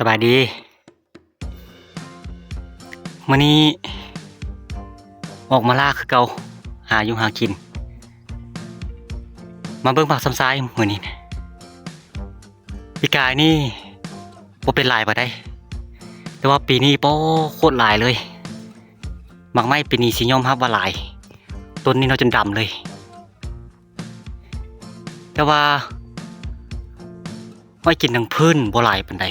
ສະບາຍດີ ມື້ນີ້ອອກມາລ່າຄືເກົ່າ ຫາຢູ່ຫາກິນ ມາເບິ່ງໝາກຊຳຊາຍມື້ນີ້. ປີກາຍນີ້ບໍ່ເປັນຫຼາຍປານໃດ ແຕ່ວ່າປີນີ້ ປາ ໂຄດຫຼາຍເລີຍ. ໝາກໄມ້ປີນີ້ຊິຍອມຮັບວ່າຫຼາຍ ຕົ້ນນີ້ເນາະ ຈົນດຳເລີຍ. ແຕ່ວ່າຫອຍກິນທັງພື້ນບໍ່ຫຼາຍປານໃດ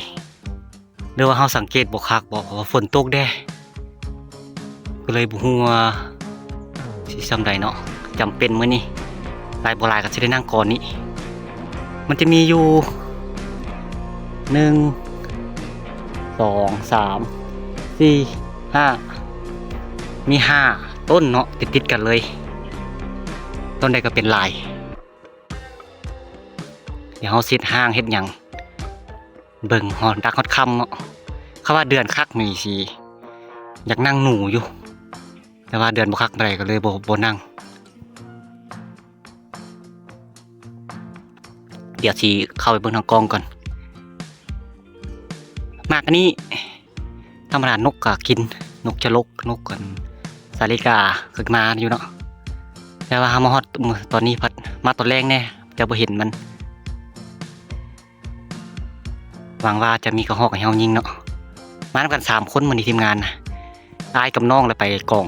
ຫຼືວ່າເຮົາສັງເກດບໍ່ຄັກບໍ ເພາະວ່າຝົນຕົກແດ່ ກໍເລີຍບໍ່ຮູ້ວ່າຊິຊ່ຳໃດເນາະ. ຈຳເປັນມື້ນີ້ ຫຼາຍບໍ່ຫຼາຍກໍຊິໄດ້ນັ່ງກ່ອນນີ້. ມັນຈະມີຢູ່ ໜຶ່ງ ສອງ ສາມ ສີ່ ຫ້າ ມີຫ້າຕົ້ນເນາະ ຕິດໆກັນເລີຍ ຕົ້ນໃດກໍເປັນຫຼາຍ. ດຽວເຮົາຊິເຮັດຮ້າງເຮັດຫຍັງ ເບິ່ງຮອດດັກຮອດຄ່ຳເນາະ. ຄັນວ່າເດືອນຄັກນີ້ຊິຢາກນັ່ງໜູຢູ່ ແຕ່ວ່າເດືອນບໍ່ຄັກປານໃດກໍເລີຍບໍ່ ບໍ່ນັ່ງ. ດຽວຊິເຂົ້າໄປເບິ່ງທາງກ້ອງກ່ອນ. ໝາກອັນນີ້ ທຳມະດານົກກໍກິນ ນົກຈະລົກ ນົກອັນສາລິກາກໍມາຢູ່ເນາະ. ແຕ່ວ່າເຮົາມາຮອດຕອນນີ້ພັດ ມາຕອນແລງແດ່ ຈະບໍ່ເຫັນມັນ. ຫວັງວ່າຈະມີກະຮອກໃຫ້ເຮົາຍິງເນາະ. ມານຳກັນສາມຄົນມື້ນີ້ທີມງານນະ ອ້າຍກັບນ້ອງ ແລ້ວໄປກອງ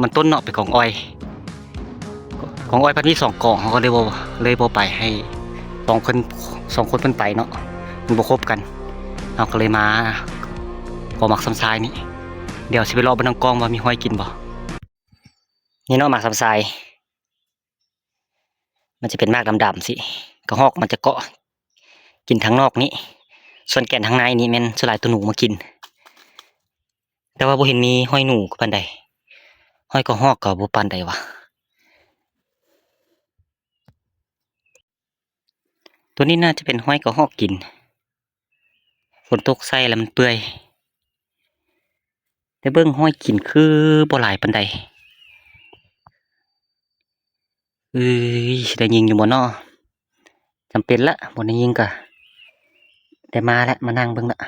ມັນຕົ້ນເນາະ ໄປກອງອ້ອຍ. ກອງອ້ອຍພັດມີສອງກອງ ເຮົາກໍເລີຍບໍ່ ເລີຍບໍ່ໄປ ໃຫ້ສອງຄົນ ສອງຄົນເພິ່ນໄປເນາະ ມັນບໍ່ຄົບກັນ. ເຮົາກໍເລີຍມາກອງໝາກຊຳຊາຍນີ້. ດຽວຊິໄປເລາະເບິ່ງທາງກ້ອງວ່າມີຫອຍກິນບໍ່. ນີ້ເນາະ ໝາກຊຳຊາຍ ມັນຈະເປັນໝາກດຳໆຊີ້ ກະຮອກມັນຈະເກາະກິນທາງນອກນີ້ ສ່ວນແກ່ນທາງໃນນີ້ແມ່ນສ່ວນຫຼາຍໂຕໜູມາກິນ. ແຕ່ວ່າບໍ່ເຫັນມີຫອຍໜູປານໃດ ຫອຍກະຮອກກໍບໍ່ປານໃດຫວາ. ໂຕນີ້ໜ້າຈະເປັນຫອຍກະຮອກກິນ ຝົນຕົກໃສ່ແລ້ວມັນເປື່ອຍ. ແຕ່ເບິ່ງຫອຍກິນຄືບໍ່ຫຼາຍປານໃດ. ເອີຍ ຊິໄດ້ຍິງຢູ່ບໍ່ເນາະ? ຈຳເປັນລະ ບໍ່ໄດ້ຍິງກະໄດ້ມາລະ ມານັ່ງເບິ່ງລະ.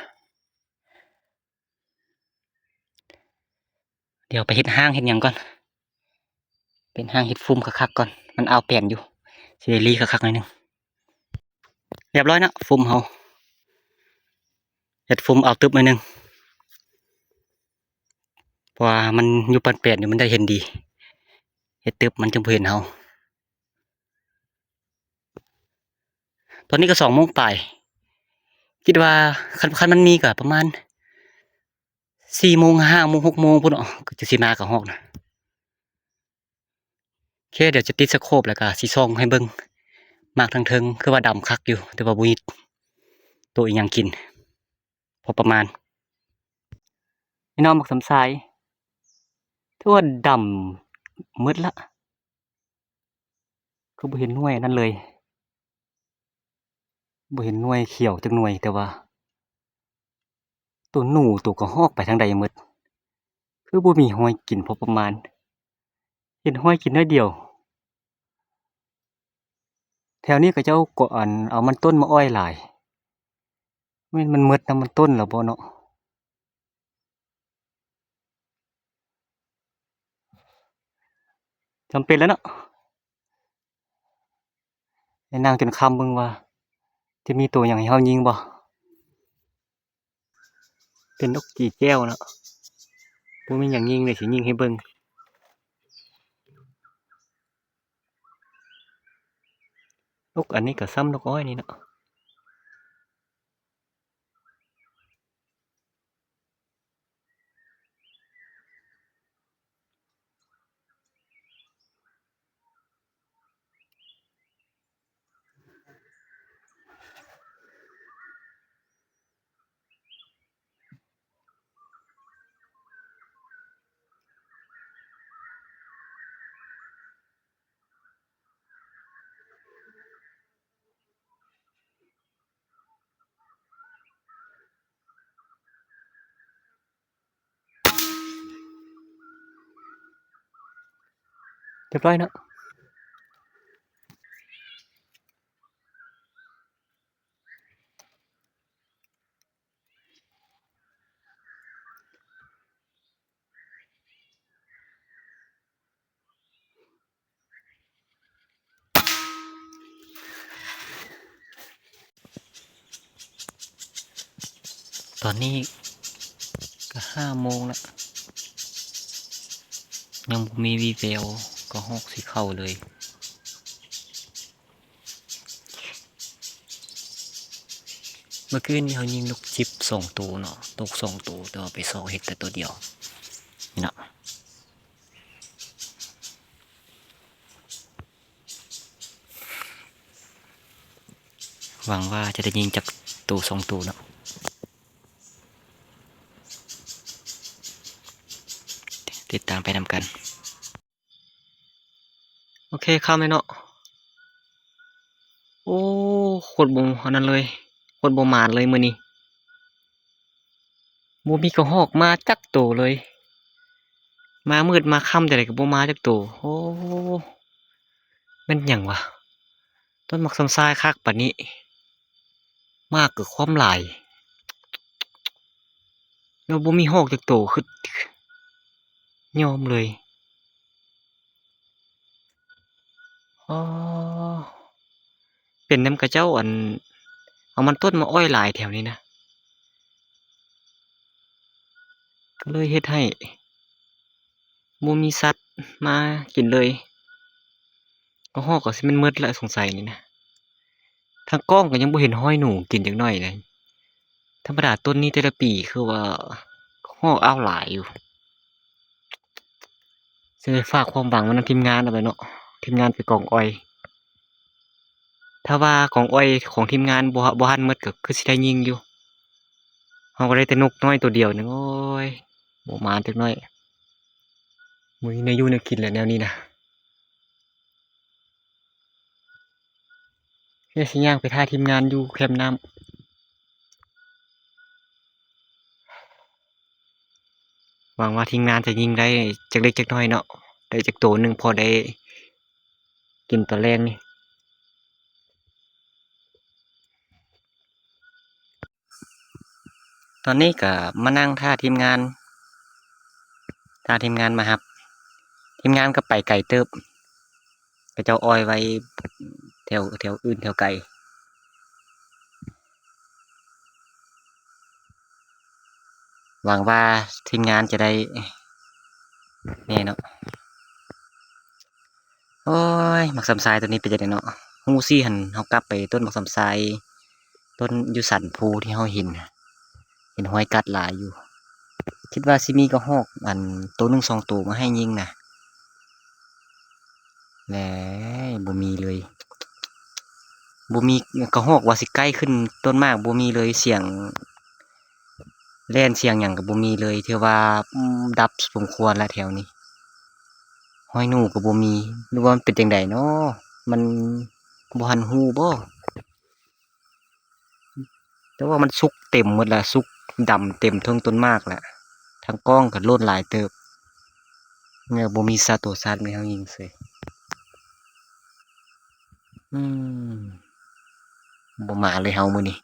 ດຽວໄປເຮັດຮ້າງເຮັດຫຍັງກ່ອນ ເປັນຮ້າງເຮັດຟຸມຄັກໆກ່ອນ ມັນອ້າວແປນຢູ່ ຊິໄດ້ລີ້ຄັກໆໜ້ອຍໜຶ່ງ. ຮຽບຮ້ອຍເນາະ ຟຸມເຮົາ ເຮັດຟຸມອ້າວຕຶບໜ້ອຍໜຶ່ງ ເພາະວ່າມັນຢູ່ປານແປນຢູ່ ມັນໄດ້ເຫັນດີ ເຮັດຕຶບມັນຈຶ່ງບໍ່ເຫັນເຮົາ. ຕອນນີ້ກໍສອງໂມງປາຍ ຄິດວ່າຄັນ ຄັນມັນມີກໍປະມານສີ່ໂມງ ຫ້າໂມງ ຫົກໂມງພຸ້ນເນາະ ກໍຈະຊິມາກະຮອກນະ. ໂອເຄ ດຽວຈະຕິດສະໂຄບ ແລ້ວກະຊິສ່ອງໃຫ້ເບິ່ງໝາກທາງເທິງ ຄືວ່າດຳຄັກຢູ່ ແຕ່ວ່າບໍ່ມີໂຕອີ່ຫຍັງກິນ ພໍປະມານ. ພີ່ນ້ອງ ໝາກຊຳຊາຍ ຖືວ່າດຳໝົດລະ ຄືບໍ່ເຫັນໜ່ວຍອັນນັ້ນເລີຍ ບໍ່ເຫັນໜ່ວຍຂຽວຈັກໜ່ວຍ ແຕ່ວ່າໂຕໜູ ໂຕກະຮອກໄປທາງໃດໝົດ ຄືບໍ່ມີຫອຍກິນພໍປະມານ ເຫັນຫອຍກິນໜ້ອຍດຽວ. ແຖວນີ້ເຂົາເຈົ້າກໍ ອັນ ເອົາມັນຕົ້ນມາອ້ອຍຫຼາຍ ແມ່ນມັນໝົດນຳມັນຕົ້ນແລ້ວບໍ່ເນາະ? ຈຳເປັນແລ້ວເນາະ ໄດ້ນັ່ງຈົນຄ່ຳເບິ່ງວ່າຈະມີໂຕຫຍັງໃຫ້ເຮົາຍິງບໍ່. ເປັນນົກຈີແກ້ວເນາະ ບໍ່ມີຫຍັງຍິງເລີຍ ຊິຍິງໃຫ້ເບິ່ງ. ນົກອັນນີ້ກໍຊ້ຳນົກອ້ອຍນີ້ເນາະ. ຮຽບຮ້ອຍເນາະ. ອນນີ້ກໍຫ້າໂມງລະ ຍັງບໍ່ມີວີ່ແວວກະຮອກຊິເຂົ້າເລີຍ. ເມື່ອຄືນນີ້ເຮົາຍິງນົກຈິບສອງໂຕເນາະ, ນົກສອງໂຕ ແຕ່ວ່າໄປຊອກເຫັດແຕ່ໂຕດຽວນີ້ເນາະ. ຫວັງວ່າຈະໄດ້ຍິງຈັກໂຕສອງໂຕເນາະ. ຕິດຕາມໄປນຳກັນ. ໂອເຄ ຄ່ຳແລ້ວເນາະ. ໂອ້ ໂຄດບໍ່ອັນນັ້ນເລີຍ, ໂຄດບໍ່ໝານເລີຍມື້ນີ້. ບໍ່ມີກະຮອກມາຈັກໂຕເລີຍ. ມາມືດມາຄ່ຳແຕ່ໃດກໍບໍ່ມາຈັກໂຕ. ໂອ້ ແມ່ນຫຍັງວະ? ຕົ້ນໝາກຊຳຊາຍຄັກປານນີ້ ໝາກກໍຄວາມຫຼາຍ ແລ້ວບໍ່ມີຮອກຈັກໂຕ ຄືຍອມເລີຍ. ອໍ ເປັນນຳຂະເຈົ້າ ອັນ ເອົາມັນຕົ້ນມາອ້ອຍຫຼາຍແຖວນີ້ນະ ກໍເລີຍເຮັດໃຫ້ບໍ່ມີສັດມາກິນເລີຍ. ກະຮອກກໍຊິແມ່ນໝົດລະສົງໄສນີ້ນະ. ທາງກ້ອງກໍຍັງບໍ່ເຫັນຮອຍໜູກິນຈັກໜ້ອຍເລີຍ. ທຳມະດາຕົ້ນນີ້ແຕ່ລະປີຄືວ່າຮອກອ້າວຫຼາຍຢູ່. ຊິໄດ້ຝາກຄວາມຫວັງໄວ້ນຳທີມງານເອົາໄວ້ເນາະ, ທີມງານໄປກອງອ້ອຍ. ຖ້າວ່າກອງອ້ອຍຂອງທີມງານບໍ່ ບໍ່ທັນໝົດ ກໍຄືຊິໄດ້ຍິງຢູ່. ເຮົາກໍໄດ້ແຕ່ນົກນ້ອຍໂຕດຽວໜຶ່ງ. ໂອ້ຍ ບໍ່ໝານຈັກໜ້ອຍ. ບໍ່ມີແນວຢູ່ແນວກິນແຫຼະແນວນີ້ນະ. ດຽວຊິຍ່າງໄປຖ້າທີມງານຢູ່ແຄມນ້ຳ. ຫວັງວ່າທີມງານຈະຍິງໄດ້ຈັກເລັກຈັກນ້ອຍເນາະ, ໄດ້ຈັກໂຕໜຶ່ງພໍໄດ້ກິນຕອນແລງນີ້. ຕອນນີ້ກໍມານັ່ງຖ້າທີມງານ, ຖ້າທີມງານມາຮັບ. ທີມງານກໍໄປໄກເຕີບ, ເຂົາເຈົ້າອ້ອຍໄວ້ແຖວ ແຖວອື່ນແຖວໄກ. ຫວັງວ່າທີມງານຈະໄດ້ແດ່ເນາະ. ໂອ້ຍ ໝາກຊຳຊາຍໂຕນີ້ເປັນຈັ່ງໃດເນາະ? ຮູ້ຊິຫັ້ນ ເຮົາກັບໄປຕົ້ນໝາກຊຳຊາຍ ຕົ້ນຢູ່ສັນພູທີ່ເຮົາເຫັນ ເຫັນຮອຍກັດຫຼາຍຢູ່. ຄິດວ່າຊິມີກະຮອກ ອັນ ໂຕໜຶ່ງສອງໂຕມາໃຫ້ຍິງນະ. ແຫຼະ ບໍ່ມີເລີຍ, ບໍ່ມີກະຮອກວ່າຊິໃກ້ຂຶ້ນຕົ້ນໝາກ ບໍ່ມີເລີຍ. ສຽງແລ່ນສຽງຫຍັງກໍບໍ່ມີເລີຍ, ຖືວ່າ ອືມ ດັບສົມຄວນລະແຖວນີ້. ຮອຍໜູກໍບໍ່ມີ, ຫຼືວ່າມັນເປັນຈັ່ງໃດເນາະ? ມັນບໍ່ທັນຮູ້ບໍ? ແຕ່ວ່າມັນສຸກເຕັມໝົດລະ, ສຸກດຳເຕັມເທິງຕົ້ນໝາກລະ, ທາງກ້ອງກໍໂລ້ນຫຼາຍເຕີບ. ແນວບໍ່ມີສັດໂຕສັດ ມີເຮົາຍິງເສີຍ. ອືມ ບໍ່ມາເລີຍເຮົາມື້ນີ້.